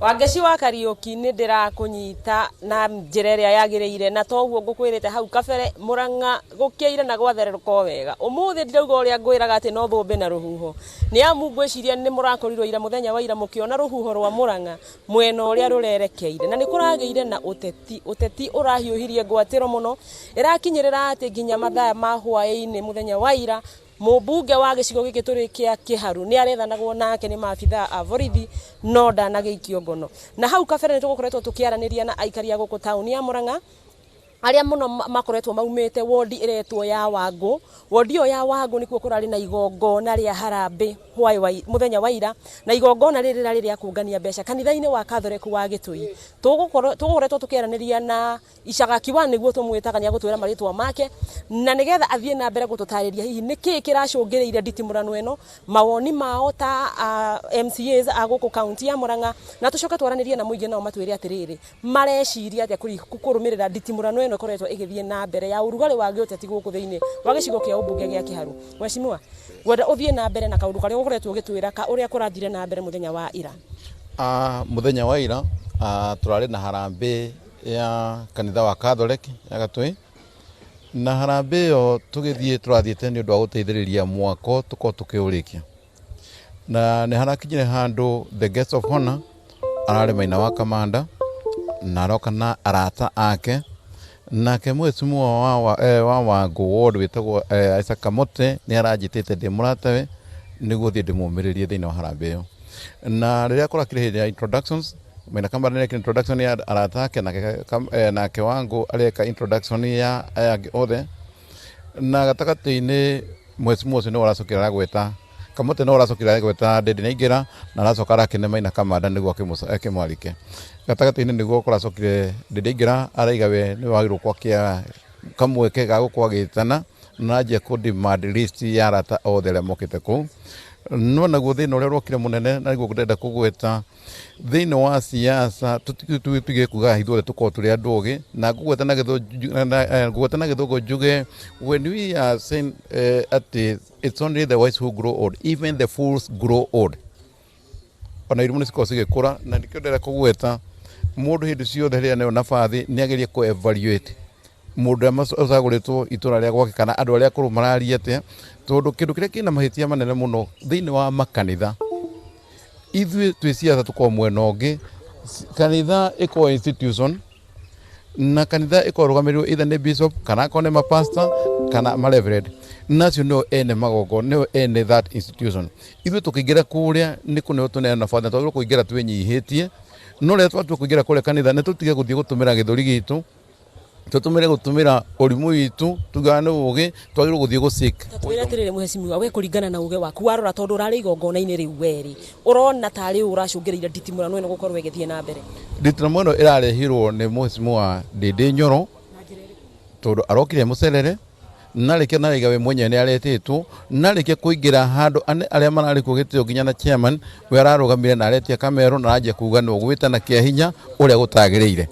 Wangeci wa Kariũki, nĩ ndĩrakũnyita na njĩra ĩrĩa yagĩrĩire, na toguo ngũkwĩrĩte hau kabere. Mũrang'a gũkĩire na gwathererũka o wega. Ũmũthĩ ndirauga ũrĩa ngwĩraga atĩ no thũmbĩ na rũhuho, nĩ amu ngwĩciria nĩ mũrakorirwo ira, mũthenya wa ira, mũkĩona rũhuho rwa Mũrang'a mwena ũrĩa rũrerekeire, na nĩ kũragĩire na ũteti, ũteti ũrahiũhirie ngwatĩro mũno, ĩrakinyĩrĩra atĩ nginya mathaa ma hwaĩ-inĩ mũthenya wa ira, mũmbunge wa gĩcigo gĩkĩ tũrĩ kĩa Kĩharu nĩ arethanagwo nake nĩ maabithaa a borithi no ndanagĩikio ngono. Na hau kabere nĩ tũgũkoretwo tũkĩaranĩria na aikari a gũkũ taũni ya Mũrang'a, arĩa mũno makoretwo maumĩte wondi ĩretwo ya Wangũ. Wondi ĩyo ya Wangũ nĩkuo kũrarĩ na igongona rĩa harambĩ hwaĩ wa mũthenya wa ira, na igongona rĩrĩ rĩrarĩ rĩa kũngania mbeca kanitha-inĩ wa Kathoreki wa Gĩtũi. Tũgũkoretwo tũkĩaranĩria na Icagaki wa nĩguo tũmwĩtaga, nĩ agũtwĩra marĩtwa make na nĩgetha athiĩ na mbere gũtũtarĩria hihi nĩkĩĩ kĩracũngĩrĩirie nditimũrano ĩno, mawoni mao ta MCAs a gũkũ kaunti ya Murang'a, na tũcoke twaranĩrie na mũingĩ nao matwĩre atĩrĩrĩ, mareciria atĩa kũrũmĩrĩra nditimũrano ĩno ĩkoretwo ĩgĩthiĩ na mbere ya ũrugarĩ wa gĩũteti gũkũ thĩinĩ wa gĩcigo kĩa ũmbunge gĩa Kĩharu. Mheshimiwa, ngwenda ũthiĩ na mbere na kaũndũ karĩa ũkoretwo ũgĩtwĩra ka ũrĩa kũrathire na mbere mũthenya wa ira. Mũthenya wa ira tũrarĩ na harambĩ ya kanitha wa Catholic ya Gatũĩ, na harambĩ ĩyo tũgĩthiĩ tũrathiĩte nĩ ũndũ wa gũteithĩrĩria mwako tũkorwo tũkĩũrĩkia. Na nĩ harakinyire handũ the guest of honor ararĩ Maina wa Kamanda na aroka na arata ake, nake mheshimiwa wa Wangũ ward wĩtagwo Isaac Kamote nĩ aranjĩtĩte ndĩ mũratawe nĩguo thiĩ ndĩmũmĩrĩrie thĩinĩ wa harambĩ ĩyo. Na rĩrĩa kũrakire hĩndĩ ya introductions, Maina Kamanda nĩekire introduction ya arata ake, nake Wangũ areka introduction ya aya angĩ othe, na gatagatĩ-inĩ mheshimiwa ũcio nĩwe ũracokire aragweta Kamũtĩ, nĩwe ũracokire aragweta Ndĩndĩ nĩaingĩra, na aracoka arakĩne Maina Kamanda nĩguo akĩmwarike. Gatagatĩ-inĩ nĩguo kũracokire Ndĩndĩ aingĩra, araiga we nĩwe wagĩrĩirwo kwakĩa kamweke ga gũkorwo agĩtana na anjia kũ demand list ya arata othe arĩa mokĩte kũu. No naguo thĩna ũrĩa ũrokire mũnene na nĩguo ndĩrenda kũgweta thĩinĩ wa siasa, tũtige kuga ithuothe tũkorwo tũrĩ andũ ogĩ, na ngũgweta na Gĩthũngũ njuge, when we are saying atĩ it's only the wise who grow old, even the fools grow old. Ona irimũ nĩ cikoragwo cigĩkũra, na nĩkĩo ndĩrenda kũgweta mũndũ hĩndĩ ciothe rĩrĩa nĩyo nabathi nĩ agerie kũ evaluate mũndũ ũrĩa ũcagũrĩtwo itũra rĩa gwake kana andũ arĩa akũrũ mararia atĩa, tondũ kĩndũ kĩrĩa kĩna mahĩtia manene mũno thĩinĩ wa makanitha, ithuĩ twĩ ciaca tũkorwo mwena ũngĩ, kanitha ĩkorwo institution, na kanitha ĩkorwo ĩrũgamĩrĩirwo either nĩ bishop kana akorwo nĩ mapastor kana ma reverend, na acio nĩo ene magongona, nĩo ene that institution. Ithuĩ tũkĩingĩra kũrĩa nĩ kũneo tũneo nabathi, na twagĩrĩirwo kũingĩra twĩnyihĩtie, no rĩrĩa twatua kũingĩra kũrĩa kanitha nĩ tũtige gũthiĩ gũtũmĩra gĩthũri gitũ, tũtũmĩre gũtũmĩra ũrimũ witũ tugaga nĩ ũgĩ, twagĩrĩirwo gũthiĩ gũ seek. Twĩre atĩrĩrĩ, mheshimiwa, we kũringana na uge waku warora, tondũ ũrarĩ igongona-inĩ rĩu werĩ, ũrona tarĩ ũ ũracũngĩrĩire nditimũrano ĩno gũkorwo ĩgĩthiĩ na mbere? Nditimũrano ĩno ĩrarehirwo nĩ mheshimiwa Ndĩndĩ Nyoro, tondũ arokire mũcerere narĩkia naraiga we mwenyewe nĩ aretĩtwo, narĩkia kũingĩra handũ arĩa mararĩ kuo gĩtĩo nginya na chairman we ararũgamire na aretia kamero na aranjia kuga nĩ ũgwĩtana kĩa hinya ũrĩa gũtagĩrĩire.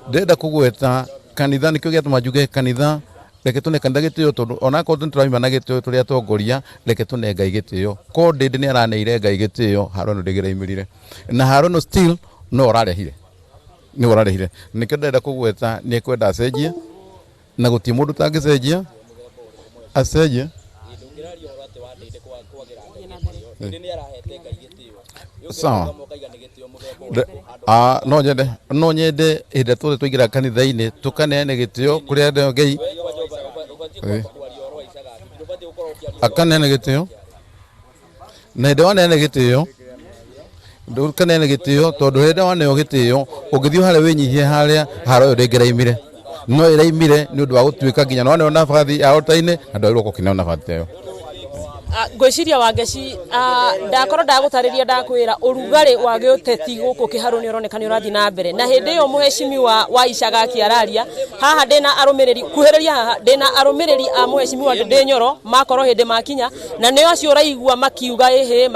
Ndĩrenda kũgweta kanitha, nĩkĩo gĩatũma njuge kanitha, reke tũne kanitha gĩtĩo, tondũ onakorwo nĩ tũraima na gĩtĩo tũrĩ atongoria, reke tũne Ngai gĩtĩo. Korwo Ndĩndĩ nĩ araneire Ngai gĩtĩo, haro ĩno ndĩngĩraimĩrire, na haro ĩno still no ũrarehire, nĩwe ũrarehire. Nĩkĩo ndĩrenda kũgweta nĩ ekwenda acenjie, na gũtirĩ mũndũ ũtangĩcenjia, acenjie. Sawa. No nyende hĩndĩ ĩrĩa tuothe twaingĩra kanitha-inĩ tũkaneane gĩtĩo kũrĩ andũ a Ngai. Akaneana gĩtĩo, na hĩndĩ ĩrĩa waneana gĩtĩo, ndũkaneane gĩtĩo, tondũ hĩndĩ ĩrĩa waneo gĩtĩo ũngĩthiĩ harĩa wĩnyihie harĩa haro ĩyo ndĩngĩraimire, no ĩraimire nĩ ũndũ wa gũtuĩka nginya nĩwaneo nabathi ya altar-inĩ na ndwagĩrĩirwo gũkĩneo nabathi ta ĩyo. Ngwĩciria Wangeci, ndakorwo ndagũtarĩria ndakwĩra ũrugarĩ wa gĩũteti gũkũ Kĩharũ nĩ ũroneka nĩ ũrathiĩ na mbere, na hĩndĩ ĩyo mũhecimiwa wa Icagaki araria haha, ndĩna arũmĩrĩri, kuhĩrĩria haha, ndĩna arũmĩrĩri a mũhecimiwa Ndĩndĩ Nyoro, makorwo hĩndĩ makinya na nĩo acio ũraigua makiuga ĩhĩ,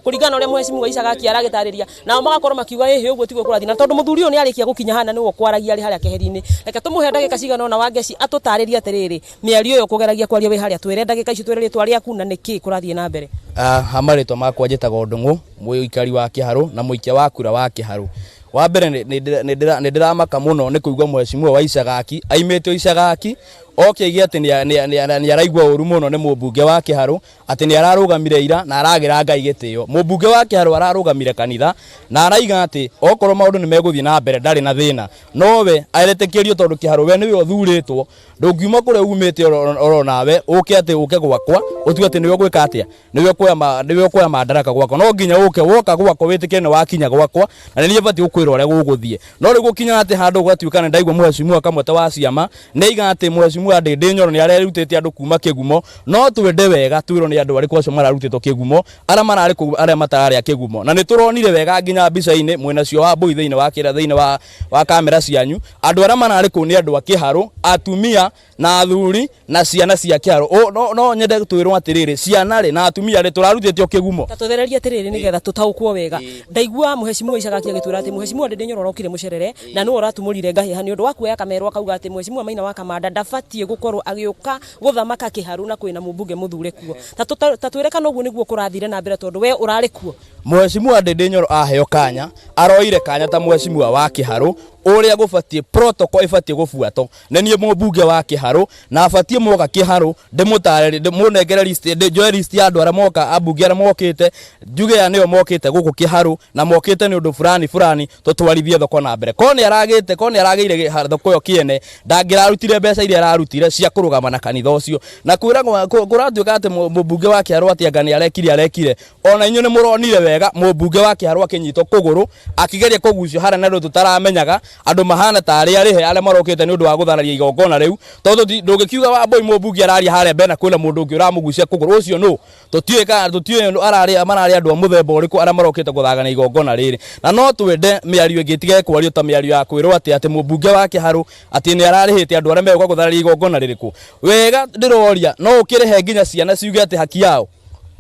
kũringana na ũrĩa mũhecimiwa Icagaki aragĩtarĩria, nao magakorwo makiuga ĩhĩ, ũguo tiguo kũrathiĩ. Na tondũ mũthuri ũyũ nĩ arĩkia gũkinya haha na nĩwe ũkwaragia arĩ harĩa keheri-inĩ, reke tũmũhe ndagĩka cigana ũna, Wangeci, atũtarĩrie atĩrĩrĩ, mĩario ĩyo kũgeragia kwaria wĩ harĩa, twĩre ndagĩka icio, twĩre rĩtwa rĩaku na na nĩkĩ kũrathiĩ na mbere? Ha marĩtwa makwa njĩtagwo Ndũng'ũ, mũikari wa Kĩharũ na mũikia wa kura wa Kĩharũ. Wa mbere nĩ ndĩramaka mũno nĩ kũigua mheshimiwa wa Icagaki aimĩte o Icagaki oke aige atĩ nĩ araigua ũru mũno nĩ mũmbunge wa Kĩharũ atĩ nĩ ararũgamire ira na aragĩra Ngai gĩtĩo. Mũmbunge wa Kĩharũ ararũgamire kanitha na araiga atĩ okorwo maũndũ nĩ megũthiĩ na mbere ndarĩ na thĩna, nowe aretĩkĩrio tondũ Kĩharũ we nĩwe ũthurĩtwo. Ndũngiuma kũrĩa umĩte oro nawe ũke atĩ ũke gwakwa ũtue atĩ nĩwe ũgwĩka atĩa, nĩwe ũkuoya madaraka gwakwa. No nginya ũke woka gwakwa wĩtĩkĩre nĩ wakinya gwakwa na nĩ niĩ batiĩ gũkwĩra ũrĩa gũgũthiĩ. No rĩu gũkinya atĩ handũ gũgatuĩka nĩ ndaigua mheshimiwa Kamwete wa Ciama nĩ aiga atĩ mheshimiwa Ndĩndĩ Nyoro nĩ arerutĩte andũ kuma kĩgumo. No twende wega twĩrwo nĩ andũ arĩkũ acio mararutĩtwo kĩgumo, arĩa mararĩ kũu arĩa matararĩ a kĩgumo. Na nĩ tũronire wega nginya mbica-inĩ mwĩnacio wa mbũi thĩinĩ wa kĩrĩa thĩinĩ wa kamera cianyu, andũ arĩa mararĩ kũu nĩ andũ a Kĩharũ, atumia na athuri na ciana cia Kĩharũ. No nyende twĩrwo atĩrĩrĩ, ciana rĩ na atumia rĩ tũrarutĩtio kĩgumo. Ta tũthererie atĩrĩrĩ nĩgetha tũtaũkwo wega. Ndaigua mheshimiwa Icagaki agĩtwĩra atĩ mheshimiwa Ndĩndĩ Nyoro arokire mũcerere na nĩwe ũratumũrire ngahĩha nĩ ũndũ wa kuoya kamerwa akauga atĩ mheshimiwa Maina wa Kamanda ndabatiĩ gũkorwo agĩũka gũthamaka Kĩharũ na kwĩna mũmbunge mũthure kuo. Ta twĩre kana ũguo nĩguo kũrathire na mbere tondũ we ũrarĩ kuo. Mheshimiwa Ndĩndĩ Nyoro aheo kanya, aroire kanya ta mheshimiwa wa Kĩharũ ũrĩa gũbatiĩ protocol ĩbatiĩ gũbuatwo. Nĩ niĩ mũmbunge wa Kĩharũ na abatiĩ moka Kĩharũ ndĩmũtarĩrie, ndĩmũnengere list, njoe list ya andũ arĩa moka, ambunge arĩa mokĩte, njuge aya nĩo mokĩte gũkũ Kĩharũ na mokĩte nĩ ũndũ fulani fulani, tũtwarithie thoko na mbere. Korwo nĩ aragĩte, korwo nĩ aragĩire thoko ĩyo kĩene, ndangĩrarutire mbeca iria ararutire cia kũrũgama na kanitha ũcio. Na kwĩragwo, kũratuĩka atĩ mũmbunge wa Kĩharũ atĩ anga nĩ arekire arekire. Ona inyuĩ nĩ mũronire wega mũmbunge wa Kĩharũ akĩnyitwo kũgũrũ akĩgeria kũgucio harĩa na andũ tũtaramenyaga, andũ mahana ta arĩa arĩhe arĩa marokĩte nĩ ũndũ wa gũthararia igongona rĩu, tondũ ndũngĩkiuga Wambũi mũmbunge araria harĩa mbere na kwĩna mũndũ ũngĩ ũramũgucia kũgũrũ, ũcio nũ? Tũtiũĩ kana tũtiũĩ ararĩ mararĩ andũ a mũthemba ũrĩkũ arĩa marokĩte gũthagana igongona rĩrĩ. Na no twende mĩario ĩngĩ ĩtige kwario ta mĩario ya kwĩrwo atĩ atĩ mũmbunge wa Kĩharũ atĩ nĩ ararĩhĩte andũ arĩa megũka gũthararia igongona rĩrĩkũ. Wega ndĩroria no ũkĩrĩhe nginya ciana ciuge atĩ haki yao.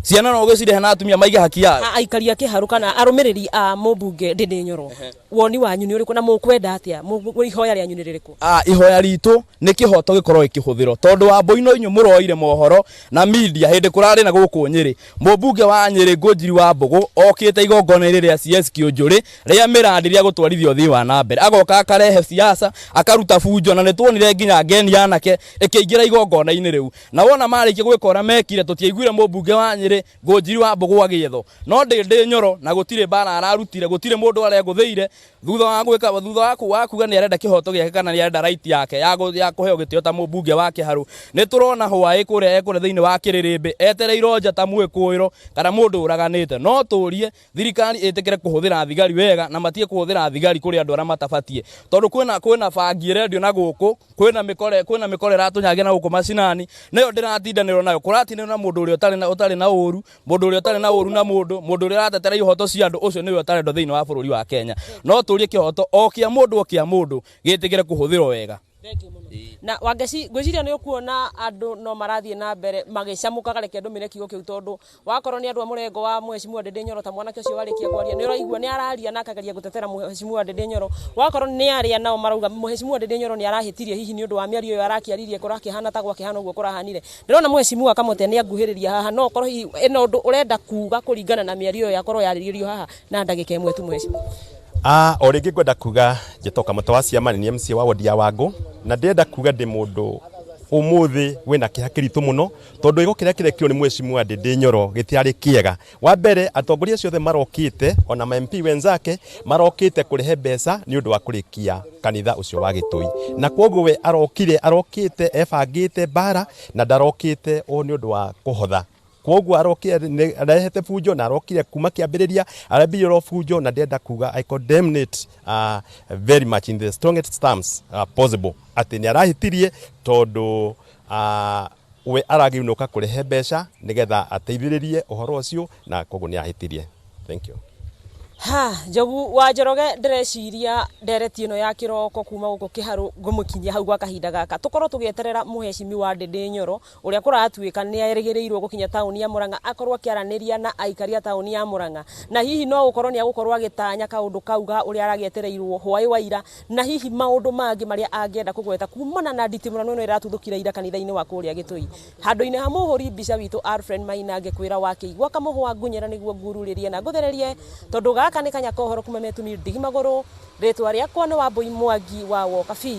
Ciana no ũgĩcirehe na atumia maige haki yao. Aikari a Kĩharũ kana arũmĩrĩri a mũmbunge Ndĩndĩ Nyoro, woni wanyu nĩ ũrĩkũ na mũkwenda atĩa? Ihoya rĩanyu nĩ rĩrĩkũ? Ihoya ritũ nĩ kĩhoto gĩkorwo gĩkĩhũthĩrwo tondũ Wambũi no inyuĩ mũroire mohoro na media hĩndĩ kũrarĩ na gũkũ Nyĩrĩ. Mũmbunge wa Nyĩrĩ Ngũnjiri wa Mbũgũ okĩte igongona-inĩ rĩa CS Kĩũnjũrĩ rĩa mĩrandi rĩa gũtwarithia ũthii wa na mbere, agoka akarehe siasa akaruta bunjo, na nĩ tuonire nginya ngeni anake ĩkĩingĩra igongona-inĩ rĩu. Na wona marĩkia gwĩka ũrĩa mekire, tũtiaiguire mũmbunge wa Nyĩrĩ Ngũnjiri wa Mbũgũ agĩethwo. No Ndĩndĩ Nyoro na gũtirĩ mbara ararutire, gũtirĩ mũndũ aregũthĩire thutha wa gwĩka, thutha wa kuga nĩ arenda kĩhoto gĩake kana nĩ arenda right yake ya kũheo gĩtĩo ta mũmbunge wa Kĩharũ. Nĩ tũrona hwaĩ kũrĩa ekũrĩa thĩinĩ wa kĩrĩrĩmbĩ etereirwo nja ta mwĩkũĩro kana mũndũ ũraganĩte. No tũrie thirikari ĩtĩkĩre kũhũthĩra thigari wega na matige kũhũthĩra thigari kũrĩ andũ arĩa matabatiĩ, tondũ kwĩna bangi ĩrendio na gũkũ, kwĩna mĩkore, kwĩna mĩkore ĩratũnyagia na gũkũ macinani, nĩyo ndĩratindanĩrwo nayo. Kũratindanĩrwo na mũndũ ũrĩa ũtarĩ na ũru, mũndũ ũrĩa ũtarĩ na ũru na mũndũ, mũndũ ũrĩa ũratetera ihoto cia andũ, ũcio nĩwe ũtarendwo thĩinĩ wa bũrũri wa Kenya. No tũrie kĩhoto o kĩa mũndũ o kĩa mũndũ gĩtĩkĩre kũhũthĩrwo wega. Na Wangeci, ngwĩciria nĩ ũkuona andũ no marathiĩ na mbere magĩcamũkaga, reke ndũmĩre kiugo kĩu tondũ wakorwo nĩ andũ a mũrengo wa mheshimiwa Ndĩndĩ Nyoro ta mwanake ũcio warĩkia kwaria nĩ ũraigua nĩ araria na akageria gũtetera mheshimiwa Ndĩndĩ Nyoro. Wakorwo nĩ arĩa nao marauga mheshimiwa Ndĩndĩ Nyoro nĩ arahĩtirie hihi nĩ ũndũ wa mĩario ĩyo arakĩaririe kũrakĩhana ta gwakĩhana ũguo kũrahanire. Ndĩrona mheshimiwa Kamũte nĩ anguhĩrĩria haha, no okorwo hihi ĩno ũndũ ũrenda kuga kũringana na mĩario ĩyo yakorwo yarĩrĩrio haha na ndagĩka ĩmwe tu mheshimiwa. O rĩngĩ ngwenda kuga njĩtagwo Kamũtĩ wa Ciama, nĩ niĩ MCA wa wodi ya Wangũ, na ndĩrenda kuga ndĩ mũndũ ũmũthĩ wĩna kĩeha kĩritũ mũno tondũ gĩko kĩrĩa kĩrekirwo nĩ mheshimiwa Ndĩndĩ Nyoro gĩtiarĩ kĩega. Wa mbere atongoria acio othe marokĩte ona ma MP wenzake marokĩte kũrehe mbeca nĩ ũndũ wa kũrĩkia kanitha ũcio wa Gĩtũi, na kwoguo we arokire arokĩte ebangĩte mbara na ndarokĩte o nĩ ũndũ wa kũhotha. Kwoguo arokire arehete bunjo na arokire kuma kĩambĩrĩria arambirie oro bunjo, na ndĩrenda kuga I condemn it very much in the strongest terms possible atĩ nĩ arahĩtirie tondũ we aragĩrĩirwo nĩ kũrehe mbeca nĩgetha ateithĩrĩrie ũhoro ũcio, na kwoguo nĩ ahĩtirie. Thank you. Ha Njogu wa Njoroge, ndĩreciria ndereti ĩno ya kĩroko kuma gũkũ Kĩharũ ngũmũkinyia hau gwa kahinda gaka, tũkorwo tũgĩeterera mũhecimi wa Ndĩndĩ Nyoro ũrĩa kũratuĩka nĩ erĩgĩrĩirwo gũkinya taũni ya Murang'a, akorwo akĩaranĩria na aikari a taũni ya Murang'a, na hihi no gũkorwo nĩ agũkorwo agĩtanya kaũndũ kau ga ũrĩa aragĩetereirwo hwaĩ wa ira, na hihi maũndũ mangĩ marĩa angĩenda kũgweta kumana na nditimũrano ĩno ĩratuthũkire ira kanitha-inĩ wa kũrĩa Gĩtũi. Handũ-inĩ ha mũhũri mbica witũ Alfred Maina, ngĩkwĩra wakĩigua kamũhwa ngunyĩra nĩguo ngururĩrie na ngũthererie, tondũ gaka nĩ kanya kohoro kuma metumi ndigi magũrũ. Rĩtwa rĩakwa nĩ Wambui Mwangi wa Wokabi.